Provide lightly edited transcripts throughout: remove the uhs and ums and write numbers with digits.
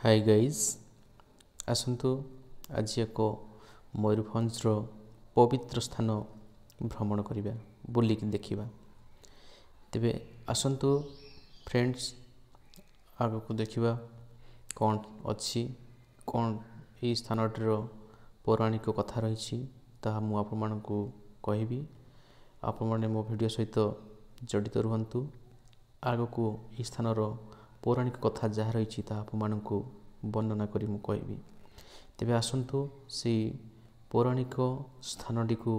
High guys, ଆସନ୍ତୁ ଆଜି ଏକ ମୟୂରଭଞ୍ଜର ପବିତ୍ର ସ୍ଥାନ ଭ୍ରମଣ କରିବା, ବୁଲିକି ଦେଖିବା। ତେବେ ଆସନ୍ତୁ ଫ୍ରେଣ୍ଡସ୍, ଆଗକୁ ଦେଖିବା କ'ଣ ଅଛି, କ'ଣ ଏହି ସ୍ଥାନଟିର ପୌରାଣିକ କଥା ରହିଛି, ତାହା ମୁଁ ଆପଣମାନଙ୍କୁ କହିବି। ଆପଣମାନେ ମୋ ଭିଡ଼ିଓ ସହିତ ଜଡ଼ିତ ରୁହନ୍ତୁ। ଆଗକୁ ଏହି ସ୍ଥାନର ପୌରାଣିକ କଥା ଯାହା ରହିଛି, ତାହା ଆପଣମାନଙ୍କୁ ବର୍ଣ୍ଣନା କରି ମୁଁ କହିବି। ତେବେ ଆସନ୍ତୁ ସେଇ ପୌରାଣିକ ସ୍ଥାନଟିକୁ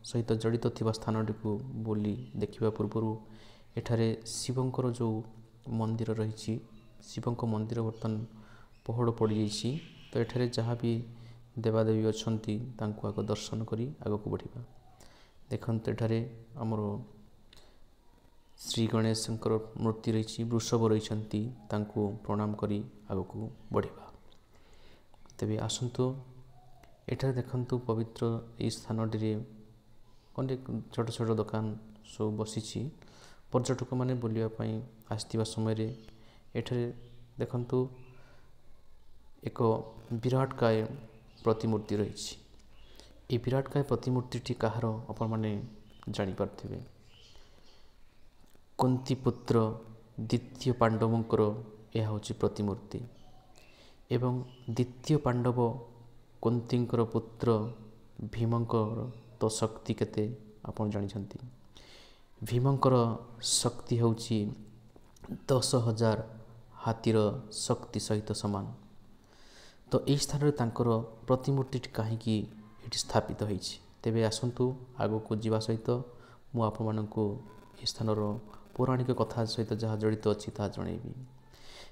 ସହିତ ଜଡ଼ିତ ଥିବା ସ୍ଥାନଟିକୁ ବୁଲି ଦେଖିବା ପୂର୍ବରୁ ଏଠାରେ ଶିବଙ୍କର ଯେଉଁ ମନ୍ଦିର ରହିଛି, ଶିବଙ୍କ ମନ୍ଦିର ବର୍ତ୍ତମାନ ପହଡ଼ ପଡ଼ିଯାଇଛି। ତ ଏଠାରେ ଯାହା ବି ଦେବାଦେବୀ ଅଛନ୍ତି, ତାଙ୍କୁ ଆଗ ଦର୍ଶନ କରି ଆଗକୁ ବଢ଼ିବା। ଦେଖନ୍ତୁ, ଏଠାରେ ଆମର ଶ୍ରୀ ଗଣେଶଙ୍କର ମୂର୍ତ୍ତି ରହିଛି, ବୃଷଭ ରହିଛନ୍ତି, ତାଙ୍କୁ ପ୍ରଣାମ କରି ଆଗକୁ ବଢ଼ିବା। ତେବେ ଆସନ୍ତୁ, ଏଠାରେ ଦେଖନ୍ତୁ, ପବିତ୍ର ଏଇ ସ୍ଥାନଟିରେ ଅନେକ ଛୋଟ ଛୋଟ ଦୋକାନ ସବୁ ବସିଛି। ପର୍ଯ୍ୟଟକମାନେ ବୁଲିବା ପାଇଁ ଆସିଥିବା ସମୟରେ ଏଠାରେ ଦେଖନ୍ତୁ, ଏକ ବିରାଟକାୟ ପ୍ରତିମୂର୍ତ୍ତି ରହିଛି। ଏହି ବିରାଟକାୟ ପ୍ରତିମୂର୍ତ୍ତିଟି କାହାର, ଆପଣମାନେ ଜାଣିପାରୁଥିବେ। କୁନ୍ତିପୁତ୍ର ଦ୍ୱିତୀୟ ପାଣ୍ଡବଙ୍କର ଏହା ହେଉଛି ପ୍ରତିମୂର୍ତ୍ତି ଏବଂ ଦ୍ୱିତୀୟ ପାଣ୍ଡବ କୁନ୍ତିଙ୍କର ପୁତ୍ର ଭୀମଙ୍କର ତ ଶକ୍ତି କେତେ ଆପଣ ଜାଣିଛନ୍ତି। ଭୀମଙ୍କର ଶକ୍ତି ହେଉଛି 10,000 ହାତୀର ଶକ୍ତି ସହିତ ସମାନ। ତ ଏହି ସ୍ଥାନରେ ତାଙ୍କର ପ୍ରତିମୂର୍ତ୍ତିଟି କାହିଁକି ଏଠି ସ୍ଥାପିତ ହୋଇଛି? ତେବେ ଆସନ୍ତୁ, ଆଗକୁ ଯିବା ସହିତ ମୁଁ ଆପଣମାନଙ୍କୁ ଏହି ସ୍ଥାନର ପୌରାଣିକ କଥା ସହିତ ଯାହା ଜଡ଼ିତ ଅଛି, ତାହା ଜଣାଇବି।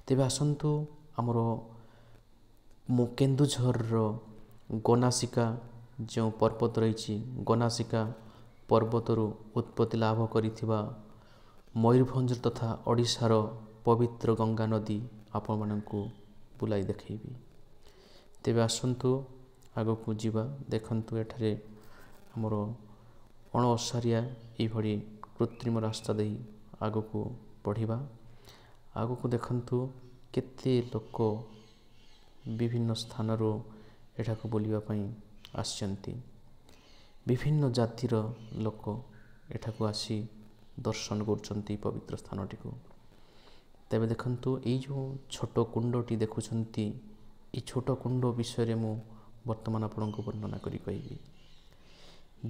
ତେବେ ଆସନ୍ତୁ, ଆମର ମୁଁ କେନ୍ଦୁଝରର ଗୋନାସିକା ଯେଉଁ ପର୍ବତ ରହିଛି, ଗୋନାସିକା ପର୍ବତରୁ ଉତ୍ପତ୍ତି ଲାଭ କରିଥିବା ମୟୂରଭଞ୍ଜ ତଥା ଓଡ଼ିଶାର ପବିତ୍ର ଗଙ୍ଗା ନଦୀ ଆପଣମାନଙ୍କୁ ବୁଲାଇ ଦେଖାଇବି। ତେବେ ଆସନ୍ତୁ, ଆଗକୁ ଯିବା। ଦେଖନ୍ତୁ, ଏଠାରେ ଆମର ଅଣଓସାରିଆ ଏଇଭଳି କୃତ୍ରିମ ରାସ୍ତା ଦେଇ ଆଗକୁ ବଢ଼ିବା। ଆଗକୁ ଦେଖନ୍ତୁ, କେତେ ଲୋକ ବିଭିନ୍ନ ସ୍ଥାନରୁ ଏଠାକୁ ବୁଲିବା ପାଇଁ ଆସିଛନ୍ତି। ବିଭିନ୍ନ ଜାତିର ଲୋକ ଏଠାକୁ ଆସି ଦର୍ଶନ କରୁଛନ୍ତି ପବିତ୍ର ସ୍ଥାନଟିକୁ। ତେବେ ଦେଖନ୍ତୁ, ଏଇ ଯେଉଁ ଛୋଟ କୁଣ୍ଡଟି ଦେଖୁଛନ୍ତି, ଏଇ ଛୋଟ କୁଣ୍ଡ ବିଷୟରେ ମୁଁ ବର୍ତ୍ତମାନ ଆପଣଙ୍କୁ ବର୍ଣ୍ଣନା କରି କହିବି।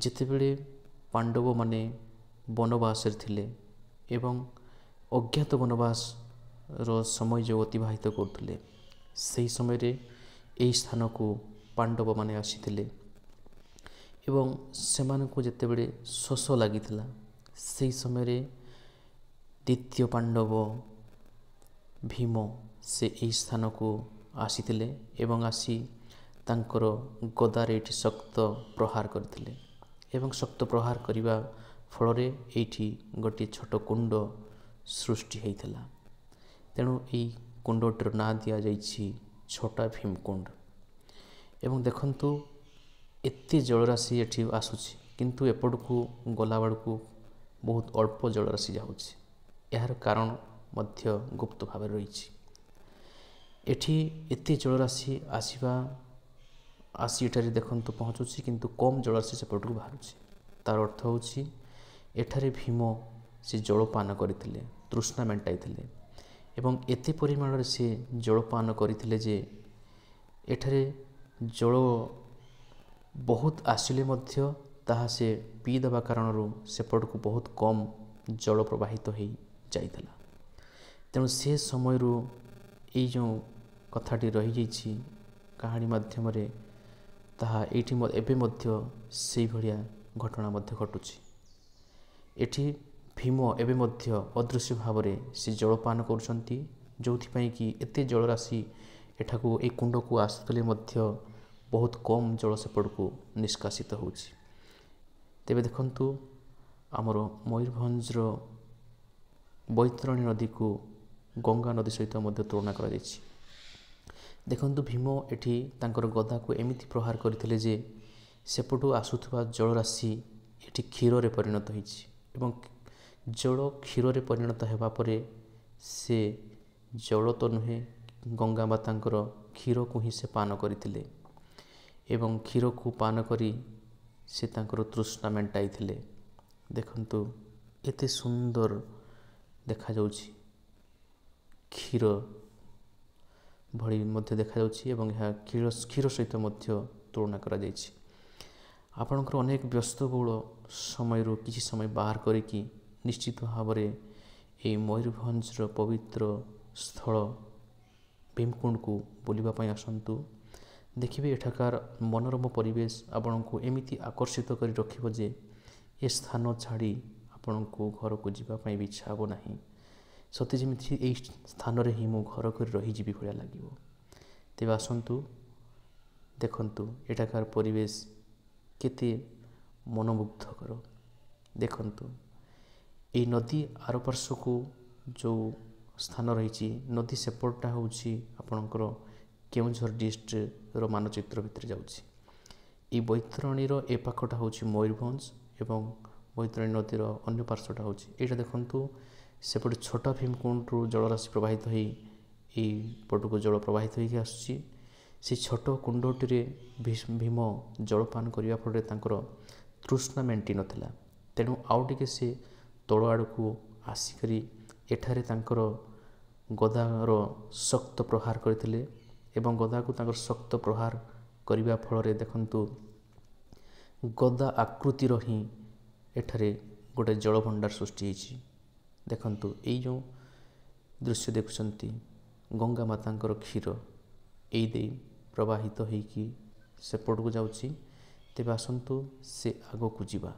ଯେତେବେଳେ ପାଣ୍ଡବମାନେ ବନବାସରେ ଥିଲେ ଏବଂ ଅଜ୍ଞାତ ବନବାସର ସମୟ ଯେଉଁ ଅତିବାହିତ କରୁଥିଲେ, ସେହି ସମୟରେ ଏହି ସ୍ଥାନକୁ ପାଣ୍ଡବମାନେ ଆସିଥିଲେ ଏବଂ ସେମାନଙ୍କୁ ଯେତେବେଳେ ଶୋଷ ଲାଗିଥିଲା, ସେହି ସମୟରେ ଦ୍ୱିତୀୟ ପାଣ୍ଡବ ଭୀମ ସେ ଏହି ସ୍ଥାନକୁ ଆସିଥିଲେ ଏବଂ ଆସି ତାଙ୍କର ଗଦାରେ ଏଇଠି ଶକ୍ତ ପ୍ରହାର କରିଥିଲେ ଏବଂ ଶକ୍ତ ପ୍ରହାର କରିବା ଫଳରେ ଏଇଠି ଗୋଟିଏ ଛୋଟ କୁଣ୍ଡ ସୃଷ୍ଟି ହୋଇଥିଲା। ତେଣୁ ଏଇ କୁଣ୍ଡଟିର ନାଁ ଦିଆଯାଇଛି ଛୋଟା ଭୀମକୁଣ୍ଡ। ଏବଂ ଦେଖନ୍ତୁ, ଏତେ ଜଳରାଶି ଏଠି ଆସୁଛି, କିନ୍ତୁ ଏପଟକୁ ଗଲାବେଳକୁ ବହୁତ ଅଳ୍ପ ଜଳରାଶି ଯାଉଛି। ଏହାର କାରଣ ମଧ୍ୟ ଗୁପ୍ତ ଭାବରେ ରହିଛି। ଏଠି ଏତେ ଜଳରାଶି ଆସିବା ଆସି ଏଠାରେ ଦେଖନ୍ତୁ ପହଞ୍ଚୁଛି, କିନ୍ତୁ କମ୍ ଜଳରାଶି ସେପଟକୁ ବାହାରୁଛି। ତାର ଅର୍ଥ ହେଉଛି ଏଠାରେ ଭୀମ ସେ ଜଳପାନ କରିଥିଲେ, ତୃଷ୍ଣା ମେଣ୍ଟାଇଥିଲେ ଏବଂ ଏତେ ପରିମାଣରେ ସେ ଜଳପାନ କରିଥିଲେ ଯେ ଏଠାରେ ଜଳ ବହୁତ ଆସିଲେ ମଧ୍ୟ ତାହା ସେ ପିଇଦେବା କାରଣରୁ ସେପଟକୁ ବହୁତ କମ୍ ଜଳ ପ୍ରବାହିତ ହେଇ ଯାଇଥିଲା। ତେଣୁ ସେ ସମୟରୁ ଏଇ ଯେଉଁ କଥାଟି ରହିଯାଇଛି କାହାଣୀ ମାଧ୍ୟମରେ, ତାହା ଏଇଠି ଏବେ ମଧ୍ୟ ସେଇଭଳିଆ ଘଟଣା ମଧ୍ୟ ଘଟୁଛି। ଏଠି ଭୀମ ଏବେ ମଧ୍ୟ ଅଦୃଶ୍ୟ ଭାବରେ ସେ ଜଳପାନ କରୁଛନ୍ତି, ଯେଉଁଥିପାଇଁ କି ଏତେ ଜଳରାଶି ଏଠାକୁ ଏଇ କୁଣ୍ଡକୁ ଆସୁଥିଲେ ମଧ୍ୟ ବହୁତ କମ୍ ଜଳ ସେପଟକୁ ନିଷ୍କାସିତ ହେଉଛି। ତେବେ ଦେଖନ୍ତୁ, ଆମର ମୟୂରଭଞ୍ଜର ବୈତରଣୀ ନଦୀକୁ ଗଙ୍ଗା ନଦୀ ସହିତ ମଧ୍ୟ ତୁଳନା କରାଯାଇଛି। ଦେଖନ୍ତୁ, ଭୀମ ଏଠି ତାଙ୍କର ଗଦାକୁ ଏମିତି ପ୍ରହାର କରିଥିଲେ ଯେ ସେପଟୁ ଆସୁଥିବା ଜଳରାଶି ଏଠି କ୍ଷୀରରେ ପରିଣତ ହୋଇଛି ଏବଂ ଜଳ କ୍ଷୀରରେ ପରିଣତ ହେବା ପରେ ସେ ଜଳ ତ ନୁହେଁ, ଗଙ୍ଗା ମାତାଙ୍କର କ୍ଷୀରକୁ ହିଁ ସେ ପାନ କରିଥିଲେ ଏବଂ କ୍ଷୀରକୁ ପାନ କରି ସେ ତାଙ୍କର ତୃଷ୍ଣା ମେଣ୍ଟାଇଥିଲେ। ଦେଖନ୍ତୁ ଏତେ ସୁନ୍ଦର ଦେଖାଯାଉଛି, କ୍ଷୀର ଭଳି ମଧ୍ୟ ଦେଖାଯାଉଛି ଏବଂ ଏହା କ୍ଷୀର ସହିତ ମଧ୍ୟ ତୁଳନା କରାଯାଇଛି। ଆପଣଙ୍କର ଅନେକ ବ୍ୟସ୍ତବହୁଳ ସମୟରୁ କିଛି ସମୟ ବାହାର କରିକି ନିଶ୍ଚିତ ଭାବରେ ଏହି ମୟୂରଭଞ୍ଜର ପବିତ୍ର ସ୍ଥଳ ଭୀମକୁଣ୍ଡକୁ ବୁଲିବା ପାଇଁ ଆସନ୍ତୁ। ଦେଖିବେ ଏଠାକାର ମନୋରମ ପରିବେଶ ଆପଣଙ୍କୁ ଏମିତି ଆକର୍ଷିତ କରି ରଖିବ ଯେ ଏ ସ୍ଥାନ ଛାଡ଼ି ଆପଣଙ୍କୁ ଘରକୁ ଯିବା ପାଇଁ ବି ଇଚ୍ଛା ହେବ ନାହିଁ। ସତେ ଯେମିତି ଏଇ ସ୍ଥାନରେ ହିଁ ମୁଁ ଘର କରି ରହିଯିବି ଭଳିଆ ଲାଗିବ। ତେବେ ଆସନ୍ତୁ, ଦେଖନ୍ତୁ ଏଠାକାର ପରିବେଶ କେତେ ମନମୁଗ୍ଧକର। ଦେଖନ୍ତୁ ଏଇ ନଦୀ ଆର ପାର୍ଶ୍ୱକୁ ଯେଉଁ ସ୍ଥାନ ରହିଛି, ନଦୀ ସେପଟଟା ହେଉଛି ଆପଣଙ୍କର କେଉଁଝର ଡିଷ୍ଟ୍ରିକ୍ଟର ମାନଚିତ୍ର ଭିତରେ ଯାଉଛି। ଏଇ ବୈତରଣୀର ଏ ପାଖଟା ହେଉଛି ମୟୂରଭଞ୍ଜ ଏବଂ ବୈତରଣୀ ନଦୀର ଅନ୍ୟ ପାର୍ଶ୍ୱଟା ହେଉଛି ଏଇଟା। ଦେଖନ୍ତୁ ସେପଟେ ଛୋଟ ଭୀମକୁଣ୍ଡରୁ ଜଳରାଶି ପ୍ରବାହିତ ହେଇ ଏଇ ପଟକୁ ଜଳ ପ୍ରବାହିତ ହେଇକି ଆସୁଛି। ସେ ଛୋଟ କୁଣ୍ଡଟିରେ ଭୀମ ଜଳପାନ କରିବା ଫଳରେ ତାଙ୍କର ତୃଷ୍ଣା ମେଣ୍ଟି ନଥିଲା, ତେଣୁ ଆଉ ଟିକେ ସେ ତଳ ଆଡ଼କୁ ଆସିକରି ଏଠାରେ ତାଙ୍କର ଗଦାର ଶକ୍ତ ପ୍ରହାର କରିଥିଲେ ଏବଂ ଗଦାକୁ ତାଙ୍କର ଶକ୍ତ ପ୍ରହାର କରିବା ଫଳରେ ଦେଖନ୍ତୁ ଗଦା ଆକୃତିର ହିଁ ଏଠାରେ ଗୋଟେ ଜଳଭଣ୍ଡାର ସୃଷ୍ଟି ହେଇଛି। ଦେଖନ୍ତୁ ଏଇ ଯେଉଁ ଦୃଶ୍ୟ ଦେଖୁଛନ୍ତି, ଗଙ୍ଗା ମାତାଙ୍କର କ୍ଷୀର ଏଇ ଦେଇ ପ୍ରବାହିତ ହେଇକି ସେପଟକୁ ଯାଉଛି। ତେବେ ଆସନ୍ତୁ ସେ ଆଗକୁ ଯିବା,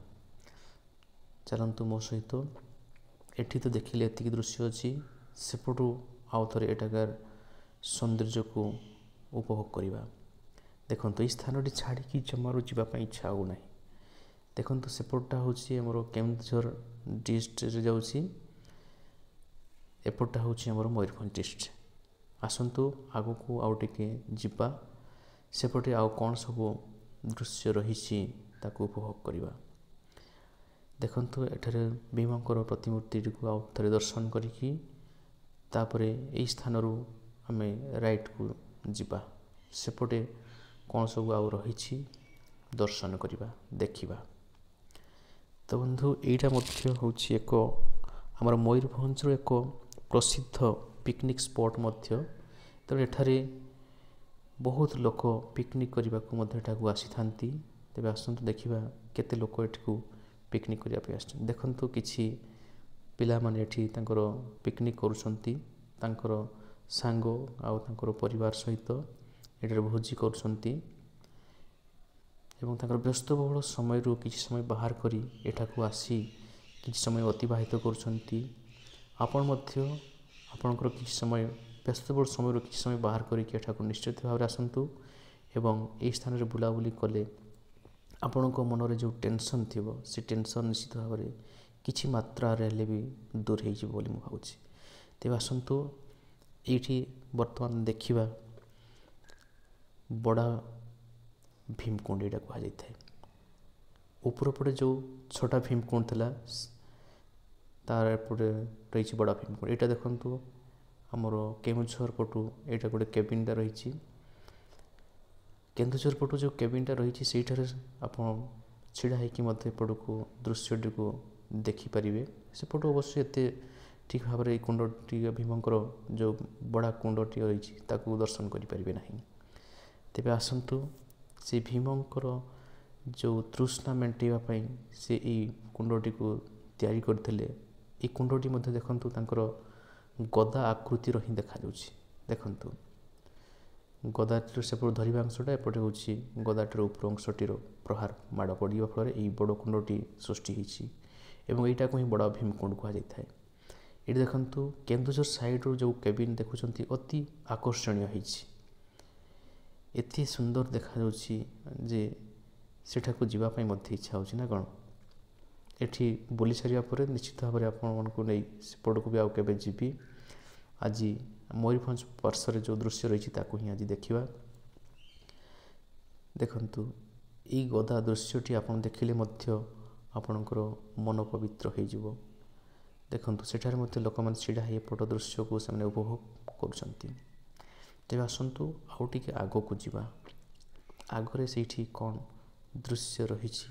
ଚାଲନ୍ତୁ ମୋ ସହିତ। ଏଠି ତ ଦେଖିଲେ ଏତିକି ଦୃଶ୍ୟ ଅଛି, ସେପଟୁ ଆଉ ଥରେ ଏଠାକାର ସୌନ୍ଦର୍ଯ୍ୟକୁ ଉପଭୋଗ କରିବା। ଦେଖନ୍ତୁ ଏଇ ସ୍ଥାନଟି ଛାଡ଼ିକି ଜମାରୁ ଯିବା ପାଇଁ ଇଚ୍ଛା ହେଉନାହିଁ। ଦେଖନ୍ତୁ ସେପଟଟା ହେଉଛି ଆମର କେନ୍ଦୁଝର ଡିଷ୍ଟ୍ରିକ୍ଟରେ ଯାଉଛି, ଏପଟଟା ହେଉଛି ଆମର ମୟୂରଭଞ୍ଜ ଡିଷ୍ଟ୍ରିକ୍ଟ। ଆସନ୍ତୁ ଆଗକୁ ଆଉ ଟିକେ ଯିବା, ସେପଟେ ଆଉ କ'ଣ ସବୁ ଦୃଶ୍ୟ ରହିଛି ତାକୁ ଉପଭୋଗ କରିବା। ଦେଖନ୍ତୁ ଏଠାରେ ଭୀମଙ୍କର ପ୍ରତିମୂର୍ତ୍ତିଟିକୁ ଆଉ ଥରେ ଦର୍ଶନ କରିକି ତାପରେ ଏଇ ସ୍ଥାନରୁ ଆମେ ରାଇଟ୍କୁ ଯିବା, ସେପଟେ କ'ଣ ସବୁ ଆଉ ରହିଛି ଦର୍ଶନ କରିବା, ଦେଖିବା। ତ ବନ୍ଧୁ, ଏଇଟା ମଧ୍ୟ ହେଉଛି ଏକ ଆମର ମୟୂରଭଞ୍ଜର ଏକ ପ୍ରସିଦ୍ଧ ପିକନିକ୍ ସ୍ପଟ୍ ମଧ୍ୟ। ତେଣୁ ଏଠାରେ ବହୁତ ଲୋକ ପିକନିକ୍ କରିବାକୁ ମଧ୍ୟ ଏଠାକୁ ଆସିଥାନ୍ତି। ତେବେ ଆସନ୍ତୁ ଦେଖିବା କେତେ ଲୋକ ଏଠିକୁ ପିକନିକ୍ କରିବା ପାଇଁ ଆସିଛନ୍ତି। ଦେଖନ୍ତୁ କିଛି ପିଲାମାନେ ଏଠି ତାଙ୍କର ପିକନିକ୍ କରୁଛନ୍ତି, ତାଙ୍କର ସାଙ୍ଗ ଆଉ ତାଙ୍କର ପରିବାର ସହିତ ଏଠାରେ ଭୋଜି କରୁଛନ୍ତି ଏବଂ ତାଙ୍କର ବ୍ୟସ୍ତବହୁଳ ସମୟରୁ କିଛି ସମୟ ବାହାର କରି ଏଠାକୁ ଆସି କିଛି ସମୟ ଅତିବାହିତ କରୁଛନ୍ତି। ଆପଣ ମଧ୍ୟ ଆପଣଙ୍କର କିଛି ସମୟ ବ୍ୟସ୍ତବହୁଳ ସମୟରୁ କିଛି ସମୟ ବାହାର କରିକି ଏଠାକୁ ନିଶ୍ଚିତ ଭାବରେ ଆସନ୍ତୁ ଏବଂ ଏହି ସ୍ଥାନରେ ବୁଲାବୁଲି କଲେ ଆପଣଙ୍କ ମନରେ ଯେଉଁ ଟେନସନ୍ ଥିବ ସେ ଟେନସନ୍ ନିଶ୍ଚିତ ଭାବରେ କିଛି ମାତ୍ରାରେ ହେଲେ ବି ଦୂର ହେଇଯିବ ବୋଲି ମୁଁ ଭାବୁଛି। ତେବେ ଆସନ୍ତୁ ଏଇଠି ବର୍ତ୍ତମାନ ଦେଖିବା ବଡ଼ା ଭୀମକୁଣ୍ଡ ଏଇଟା କୁହାଯାଇଥାଏ। ଉପର ପଟେ ଯେଉଁ ଛୋଟା ଭୀମକୁଣ୍ଡ ଥିଲା, ତାର ଏପଟେ ରହିଛି ବଡ଼ା ଭୀମକୁଣ୍ଡ। ଏଇଟା ଦେଖନ୍ତୁ ଆମର କେଉଁଝର ପଟୁ ଏଇଟା ଗୋଟେ କେବିନଟା ରହିଛି। କେନ୍ଦୁଝର ପଟୁ ଯେଉଁ କେବିନଟା ରହିଛି ସେଇଠାରେ ଆପଣ ଛିଡ଼ା ହେଇକି ମଧ୍ୟ ଏପଟକୁ ଦୃଶ୍ୟଟିକୁ ଦେଖିପାରିବେ। ସେପଟୁ ଅବଶ୍ୟ ଏତେ ଠିକ୍ ଭାବରେ ଏଇ କୁଣ୍ଡଟି, ଭୀମଙ୍କର ଯେଉଁ ବଡ଼ା କୁଣ୍ଡଟି ରହିଛି ତାକୁ ଦର୍ଶନ କରିପାରିବେ ନାହିଁ। ତେବେ ଆସନ୍ତୁ ସେ ଭୀମଙ୍କର ଯେଉଁ ତୃଷ୍ଣା ମେଣ୍ଟାଇବା ପାଇଁ ସେ ଏଇ କୁଣ୍ଡଟିକୁ ତିଆରି କରିଥିଲେ। ଏଇ କୁଣ୍ଡଟି ମଧ୍ୟ ଦେଖନ୍ତୁ ତାଙ୍କର ଗଦା ଆକୃତିର ହିଁ ଦେଖାଯାଉଛି। ଦେଖନ୍ତୁ ଗଦାଟିର ସେପଟୁ ଧରିବା ଅଂଶଟା, ଏପଟେ ହେଉଛି ଗଦାଟିର ଉପର ଅଂଶଟିର ପ୍ରହାର ମାଡ଼ ପଡ଼ିବା ଫଳରେ ଏଇ ବଡ଼ କୁଣ୍ଡଟି ସୃଷ୍ଟି ହେଇଛି ଏବଂ ଏଇଟାକୁ ହିଁ ବଡ଼ ଭୀମକୁଣ୍ଡ କୁହାଯାଇଥାଏ। ଏଇଠି ଦେଖନ୍ତୁ କେନ୍ଦୁଝର ସାଇଡ଼ରୁ ଯେଉଁ କେବିନ୍ ଦେଖୁଛନ୍ତି ଅତି ଆକର୍ଷଣୀୟ ହେଇଛି, ଏତେ ସୁନ୍ଦର ଦେଖାଯାଉଛି ଯେ ସେଠାକୁ ଯିବା ପାଇଁ ମଧ୍ୟ ଇଚ୍ଛା ହେଉଛି ନା କ'ଣ। ଏଠି ବୁଲି ସାରିବା ପରେ ନିଶ୍ଚିତ ଭାବରେ ଆପଣମାନଙ୍କୁ ନେଇ ସେପଟକୁ ବି ଆଉ କେବେ ଯିବି। ଆଜି ମୟୂରଭଞ୍ଜ ପାର୍ଶ୍ୱରେ ଯେଉଁ ଦୃଶ୍ୟ ରହିଛି ତାକୁ ହିଁ ଆଜି ଦେଖିବା। ଦେଖନ୍ତୁ ଏଇ ଗଦା ଦୃଶ୍ୟଟି ଆପଣ ଦେଖିଲେ ମଧ୍ୟ ଆପଣଙ୍କର ମନ ପବିତ୍ର ହେଇଯିବ। ଦେଖନ୍ତୁ ସେଠାରେ ମଧ୍ୟ ଲୋକମାନେ ଛିଡ଼ା ହେଇ ଏପଟ ଦୃଶ୍ୟକୁ ସେମାନେ ଉପଭୋଗ କରୁଛନ୍ତି। ତେବେ ଆସନ୍ତୁ ଆଉ ଟିକେ ଆଗକୁ ଯିବା। ଆଗରେ ସେଇଠି କ'ଣ ଦୃଶ୍ୟ ରହିଛି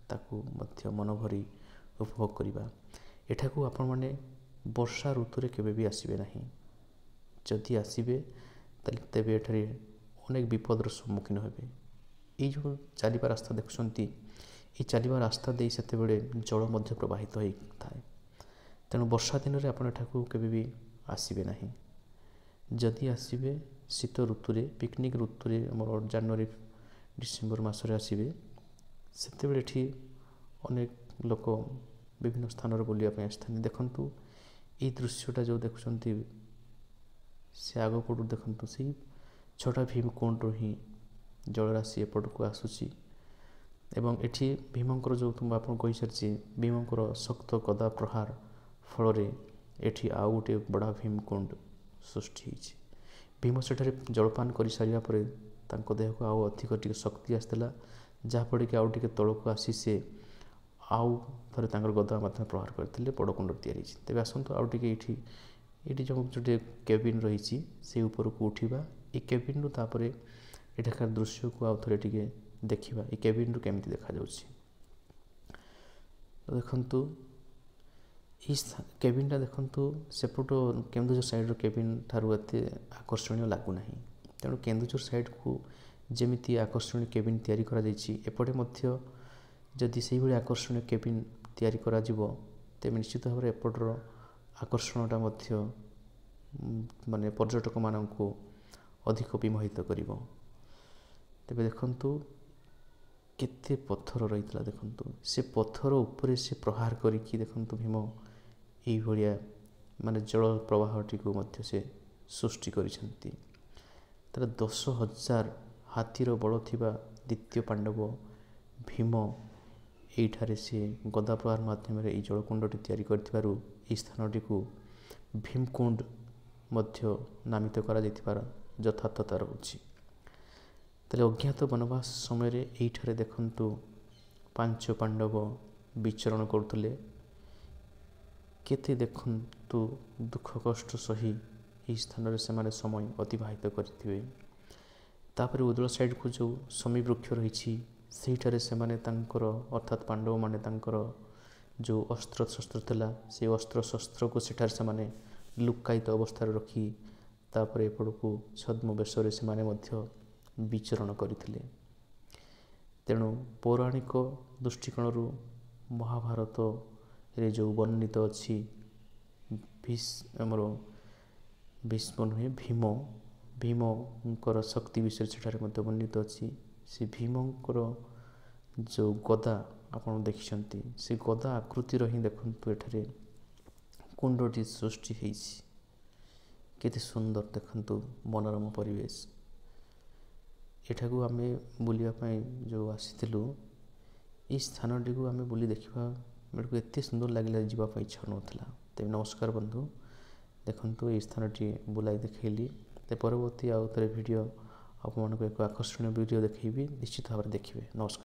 ତାକୁ ମଧ୍ୟ ମନଭରି ଉପଭୋଗ କରିବା। ଏଠାକୁ ଆପଣମାନେ ବର୍ଷା ଋତୁରେ କେବେ ବି ଆସିବେ ନାହିଁ। ଯଦି ଆସିବେ ତାହେଲେ ତେବେ ଏଠାରେ ଅନେକ ବିପଦର ସମ୍ମୁଖୀନ ହେବେ। ଏଇ ଯେଉଁ ଚାଲିବା ରାସ୍ତା ଦେଖୁଛନ୍ତି, ଏଇ ଚାଲିବା ରାସ୍ତା ଦେଇ ସେତେବେଳେ ଜଳ ମଧ୍ୟ ପ୍ରବାହିତ ହୋଇଥାଏ। ତେଣୁ ବର୍ଷା ଦିନରେ ଆପଣ ଏଠାକୁ କେବେ ବି ଆସିବେ ନାହିଁ। ଯଦି ଆସିବେ ଶୀତ ଋତୁରେ, ପିକନିକ୍ ଋତୁରେ, ଆମର ଜାନୁଆରୀ ଡିସେମ୍ବର ମାସରେ ଆସିବେ, ସେତେବେଳେ ଏଠି ଅନେକ ଲୋକ ବିଭିନ୍ନ ସ୍ଥାନରେ ବୁଲିବା ପାଇଁ ଆସିଥାନ୍ତି। ଦେଖନ୍ତୁ ଏଇ ଦୃଶ୍ୟଟା ଯେଉଁ ଦେଖୁଛନ୍ତି, ସେ ଆଗ ପଟୁ ଦେଖନ୍ତୁ, ସେଇ ଛୋଟା ଭୀମକୁଣ୍ଡରୁ ହିଁ ଜଳରାଶି ଏପଟକୁ ଆସୁଛି। ଏବଂ ଏଠି ଭୀମଙ୍କର ଯେଉଁ ମୁଁ ଆପଣଙ୍କୁ କହିସାରିଛି, ଭୀମଙ୍କର ଶକ୍ତ ଗଦା ପ୍ରହାର ଫଳରେ ଏଠି ଆଉ ଗୋଟିଏ ବଡ଼ା ଭୀମକୁଣ୍ଡ ସୃଷ୍ଟି ହେଇଛି। ଭୀମ ସେଠାରେ ଜଳପାନ କରିସାରିବା ପରେ ତାଙ୍କ ଦେହକୁ ଆଉ ଅଧିକ ଟିକେ ଶକ୍ତି ଆସିଥିଲା, ଯାହାଫଳରେ କି ଆଉ ଟିକେ ତଳକୁ ଆସି ସେ ଆଉ ଥରେ ତାଙ୍କର ଗଦା ମଧ୍ୟ ପ୍ରହାର କରିଥିଲେ। ବଡ଼ କୁଣ୍ଡ ତିଆରି ହେଇଛି। ତେବେ ଆସନ୍ତୁ ଆଉ ଟିକେ ଏଇଠି ଯେଉଁ ଗୋଟିଏ କେବିନ୍ ରହିଛି ସେଇ ଉପରକୁ ଉଠିବା। ଏଇ କେବିନ୍ରୁ ତାପରେ ଏଠାକାର ଦୃଶ୍ୟକୁ ଆଉ ଥରେ ଟିକେ ଦେଖିବା, ଏଇ କେବିନ୍ରୁ କେମିତି ଦେଖାଯାଉଛି। ଦେଖନ୍ତୁ ଏଇ କେବିନ୍ଟା ଦେଖନ୍ତୁ, ସେପଟ କେନ୍ଦୁଝର ସାଇଡ଼୍ର କେବିନ୍ ଠାରୁ ଏତେ ଆକର୍ଷଣୀୟ ଲାଗୁନାହିଁ। ତେଣୁ କେନ୍ଦୁଝର ସାଇଡ଼୍କୁ ଯେମିତି ଆକର୍ଷଣୀୟ କେବିନ୍ ତିଆରି କରାଯାଇଛି, ଏପଟେ ମଧ୍ୟ ଯଦି ସେଇଭଳି ଆକର୍ଷଣୀୟ କେବିନ୍ ତିଆରି କରାଯିବ, ତେବେ ନିଶ୍ଚିତ ଭାବରେ ଏପଟର ଆକର୍ଷଣଟା ମଧ୍ୟ ମାନେ ପର୍ଯ୍ୟଟକମାନଙ୍କୁ ଅଧିକ ବିମୋହିତ କରିବ। ତେବେ ଦେଖନ୍ତୁ କେତେ ପଥର ରହିଥିଲା। ଦେଖନ୍ତୁ ସେ ପଥର ଉପରେ ସେ ପ୍ରହାର କରିକି ଦେଖନ୍ତୁ ଭୀମ ଏଇଭଳିଆ ମାନେ ଜଳ ପ୍ରବାହଟିକୁ ମଧ୍ୟ ସେ ସୃଷ୍ଟି କରିଛନ୍ତି। ତାର 10,000 ହାତୀର ବଳ ଥିବା ଦ୍ୱିତୀୟ ପାଣ୍ଡବ ଭୀମ ଏଇଠାରେ ସେ ଗଦା ପ୍ରହାର ମାଧ୍ୟମରେ ଏଇ ଜଳକୁଣ୍ଡଟି ତିଆରି କରିଥିବାରୁ ଏହି ସ୍ଥାନଟିକୁ ଭୀମକୁଣ୍ଡ ମଧ୍ୟ ନାମିତ କରାଯାଇଥିବାର ଯଥାର୍ଥତା ରହୁଛି। ତାହେଲେ ଅଜ୍ଞାତ ବନବାସ ସମୟରେ ଏଇଠାରେ ଦେଖନ୍ତୁ 5 ପାଣ୍ଡବ ବିଚରଣ କରୁଥିଲେ। କେତେ ଦେଖନ୍ତୁ ଦୁଃଖ କଷ୍ଟ ସହି ଏହି ସ୍ଥାନରେ ସେମାନେ ସମୟ ଅତିବାହିତ କରିଥିବେ। ତାପରେ ଉଦଳ ସାଇଡ଼କୁ ଯେଉଁ ଶମୀ ବୃକ୍ଷ ରହିଛି, ସେଇଠାରେ ସେମାନେ ତାଙ୍କର ଅର୍ଥାତ୍ ପାଣ୍ଡବମାନେ ତାଙ୍କର ଯେଉଁ ଅସ୍ତ୍ରଶସ୍ତ୍ର ଥିଲା, ସେଇ ଅସ୍ତ୍ରଶସ୍ତ୍ରକୁ ସେଠାରେ ସେମାନେ ଲୁକ୍କାୟିତ ଅବସ୍ଥାରେ ରଖି ତାପରେ ଏପଟକୁ ଛଦ୍ମବେଶରେ ସେମାନେ ମଧ୍ୟ ବିଚରଣ କରିଥିଲେ। ତେଣୁ ପୌରାଣିକ ଦୃଷ୍ଟିକୋଣରୁ ମହାଭାରତରେ ଯେଉଁ ବର୍ଣ୍ଣିତ ଅଛି, ଆମର ଭୀଷ୍ମ ନୁହେଁ ଭୀମ, ଭୀମଙ୍କର ଶକ୍ତି ବିଷୟରେ ସେଠାରେ ମଧ୍ୟ ବର୍ଣ୍ଣିତ ଅଛି। ସେ ଭୀମଙ୍କର ଯେଉଁ ଗଦା ଆପଣ ଦେଖିଛନ୍ତି, ସେ ଗଦା ଆକୃତିର ହିଁ ଦେଖନ୍ତୁ ଏଠାରେ କୁଣ୍ଡଟି ସୃଷ୍ଟି ହେଇଛି। କେତେ ସୁନ୍ଦର ଦେଖନ୍ତୁ ମନୋରମ ପରିବେଶ। ଏଠାକୁ ଆମେ ବୁଲିବା ପାଇଁ ଯେଉଁ ଆସିଥିଲୁ, ଏଇ ସ୍ଥାନଟିକୁ ଆମେ ବୁଲି ଦେଖିବା ବେଳକୁ ଏତେ ସୁନ୍ଦର ଲାଗିଲା, ଯିବା ପାଇଁ ଇଚ୍ଛା ହେଉନଥିଲା। ତେବେ ନମସ୍କାର ବନ୍ଧୁ, ଦେଖନ୍ତୁ ଏଇ ସ୍ଥାନଟି ବୁଲାଇ ଦେଖେଇଲି। ତ ପରବର୍ତ୍ତୀ ଆଉ ଥରେ ଭିଡ଼ିଓ ଆପଣମାନଙ୍କୁ ଏକ ଆକର୍ଷଣୀୟ ଭିଡ଼ିଓ ଦେଖେଇବି, ନିଶ୍ଚିତ ଭାବରେ ଦେଖିବେ। ନମସ୍କାର।